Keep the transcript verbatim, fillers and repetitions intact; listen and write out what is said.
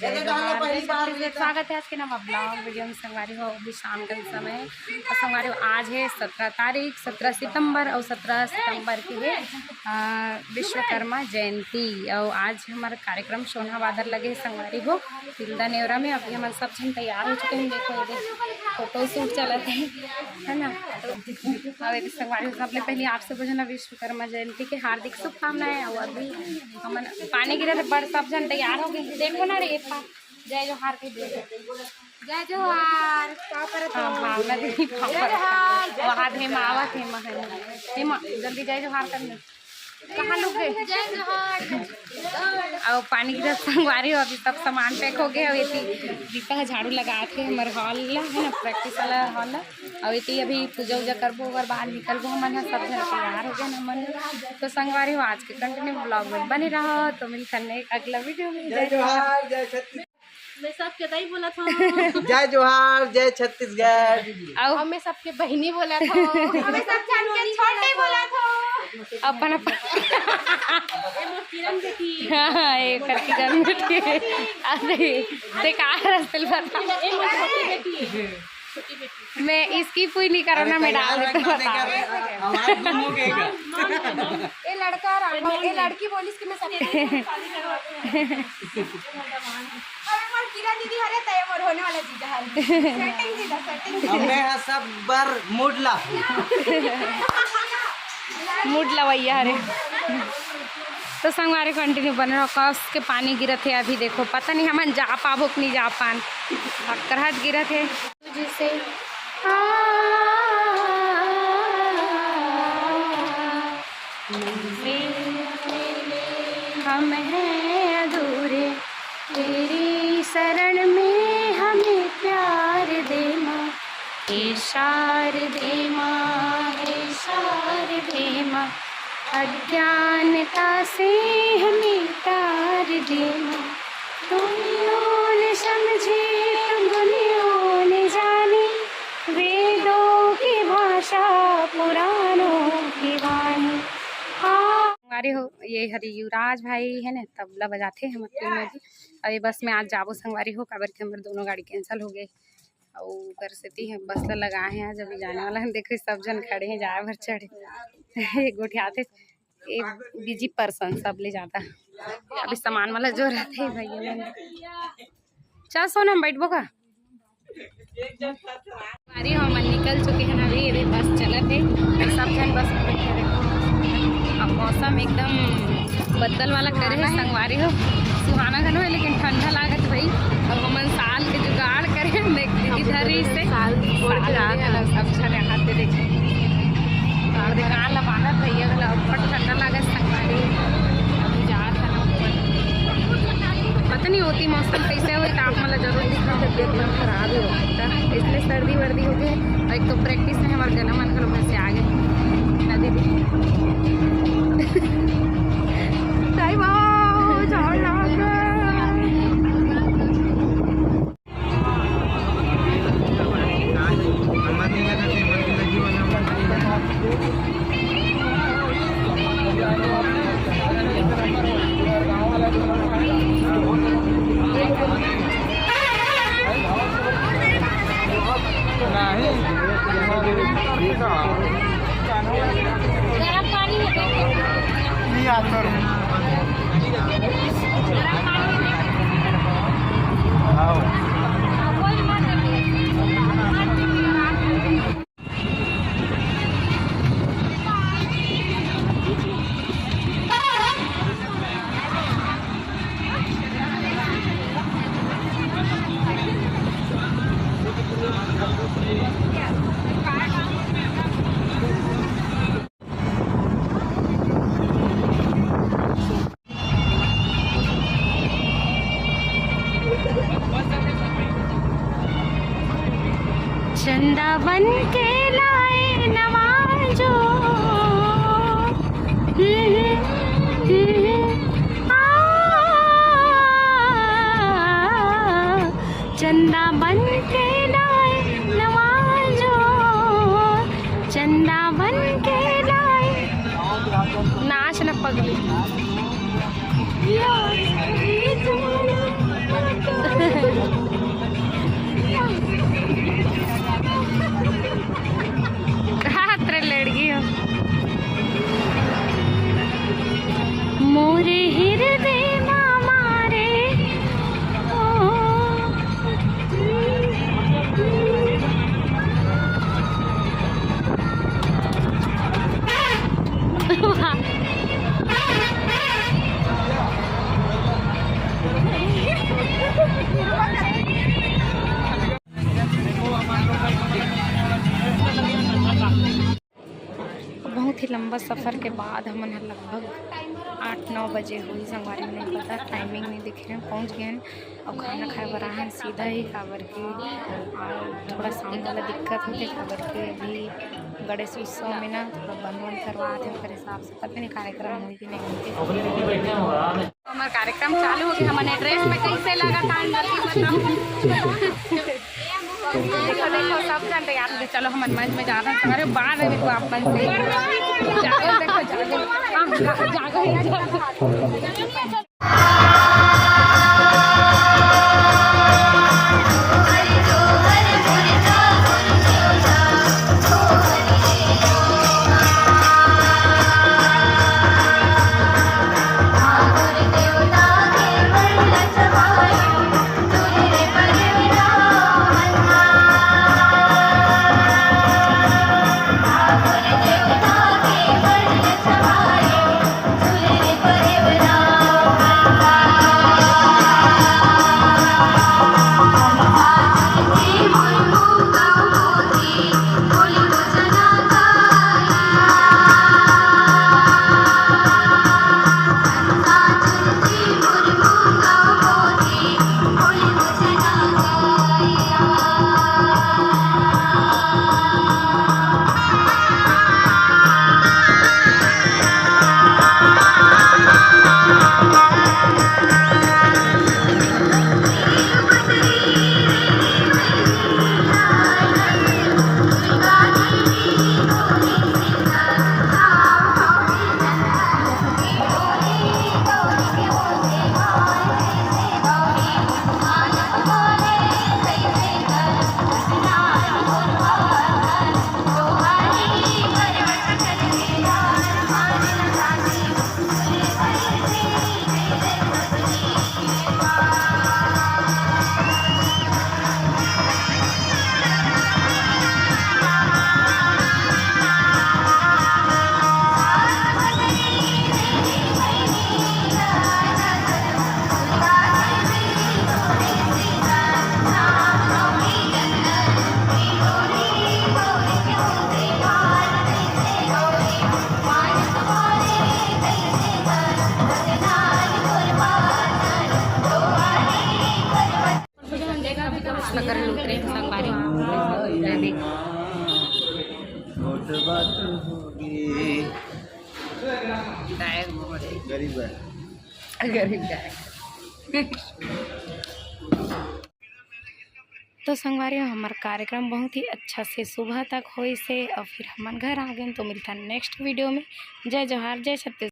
जय जोहार, जय छत्तीसगढ़। स्वागत है आज के नवा vlog video में। संगवारी हो, अभी शाम का समय है और संगवारी हो, आज है सत्रह तारीख, सत्रह सितंबर, और सत्रह सितंबर के है, अ, विश्वकर्मा जयंती। और आज हमारा कार्यक्रम सोनहा बादर लगे है संगवारी हो, तिल्दा नेवरा में। अभी हमन सब झन तैयार हो चुके हैं। देखो, ये फोटो शूट चलत है, है ना? तो अब ये संगवारी हो, सबले पहले आप सब झन ला विश्वकर्मा जयंती के हार्दिक शुभकामनाएं। और अभी हमन पानी गिरत हे, बड़ सब झन तैयार हो गए। देखो ना रे, ये पा-, जय जोहार के दे। जय जोहार। का करत हाँ, हो? भावना दीदी, का जय करत जोहार, हो? जय वहाँ छत्तीसगढ़। हेमा आवत, हेमा, हेमा। हेमा, जल्दी जय जोहार कर ले। कहाँ लुक गए? जय जोहार। अब पानी गिरत संगवारी हो, अभी सब सामान pack हो गए। अब एती दीपा ह झाड़ू लगात हे हमर hall ला, है ना, practice वाला hall ला। अब एती अभी पूजा उजा करबो, ओकर बाद निकलबो हमन ह, सब झन तैयार हो गए हमन। तो संगवारी हो, आज के continue vlog में बने रहो। तो मिलथन एक अगला video में। जय जोहार, जय छत्तीसगढ़। मैं सबके दाई बोलत हूँ। जय जोहार, जय छत्तीसगढ़। आओ। और मैं सबके बहिनी बोलत हूँ। हमें सब जान के छोटे बोलत हूँ। अपन अपन। ए मोर किरण बेटी। हाँ, हाँ, ये कर किरण बेटी। अरे, ते का रस्ते बता। ए मोर छोटी बेटी। मैं इसकी पूरी नहीं करो ना, मैं डाल देता हूँ। आवाज गुम हो गई का? ये लड़का राम, ये लड़की बोलिस कि मैं सब अरे मोर किरण दीदी हरे, तय मोर होने वाला जीजा हरे। Setting जीजा, setting जीजा। मैं हा सब बर मुडला। मुडला भैया हरे। तो संगवारी continue बने रहो। कस के पानी गिरत है अभी, देखो पता नहीं हमन जा पाबो कि नहीं जा पान। अकरहट गिरत है। तुझसे आ, मंजिल हम हैं अधूरे, तेरी शरण में हमें प्यार दे माँ। हे शारदे माँ, हे शारदे माँ, अज्ञानता से हमें तार दे माँ। तुम यूं न समझे, तुम यूं न जाने, वेदों की भाषा, पुराणों की वाणी। हाँ। हमारे हो, ये हरे युवराज भाई है ना, तबला बजाते हैं, मतलब मैं भी। और ये बस में आज जाबो संगवारी हो, काबर के हमर दोनों गाड़ी cancel हो गए। अउ ओकर सेती हम बस ला लगाए हैं आज, अभी जाने वाला है। देखो, सब झन खड़े हैं, जाए बर चढ़े। ये गोठियाथे, ये busy person सबले ज्यादा। अभी सामान वाला जो रहते हैं भैया मन। चल सोनम, बैठबो का? अरे हमन निकल चुके हैं अभी, अभी बस चलत है, सब झन बस में बैठे रहे। अब मौसम एकदम बदल वाला करे है संगवारी हो, सुहाना घलो है लेकिन ठंडा लागत भाई। अब हमन साल के जुगाड़ करे, देख दीदी धरी से साल ओढ़ के साल रहा है ना, सब झन हाथ दे देखे। और दुकान ला बांधत भैया घलो, अब्बड़ ठंडा लागत संगवारी। अभी जात है ना ऊपर, पता नहीं होती मौसम कैसे होई, तो आप मन ला जरूर दिखा सकते, एकदम खराब ही होता है, इसलिए सर्दी वर्दी हो गई। और एक तो practice में हमारे गला मन घलो से आ गए ना दीदी। टाइम आओ, झाड़ लगा। चंदा बन के लाए नवाजो। हम्म, हम्म, आ, चंदा बन के लाए नवाजो, चंदा बन के लाए। नाच न पगली। सफर के बाद हमन ह लगभग आठ नौ बजे होही संगवारी, नहीं पता, टाइमिंग नहीं देखे हन, पहुँच गए हन। अउ खाना खाए बर आहन सीधा ही, काबर कि आ, थोड़ा साउंड वाला दिक्कत होथे, काबर कि अभी गणेश उत्सव में ना थोड़ा बंद वंद करवात हे, ओकर हिसाब से पता नहीं कार्यक्रम होही कि नहीं होही। हमार कार्यक्रम चालू हो गया, हमन एड्रेस पे कैसे लगा था अंदर की बताओ। देखो, देखो, सब जन तैयार हो गए। चलो, हमन मंच में जाना चाह रहे हो, बाद में मिलबो आप मन से। जागो, देखो, जागो। हाँ, जा-, जागो, जागो। गरीब है। गरीब है। तो संगवारी हो, हमार कार्यक्रम बहुत ही अच्छा से सुबह तक होइस हे और फिर हमन घर आ गए। तो मिलता नेक्स्ट वीडियो में। जय जोहार, जय छत्तीसगढ़।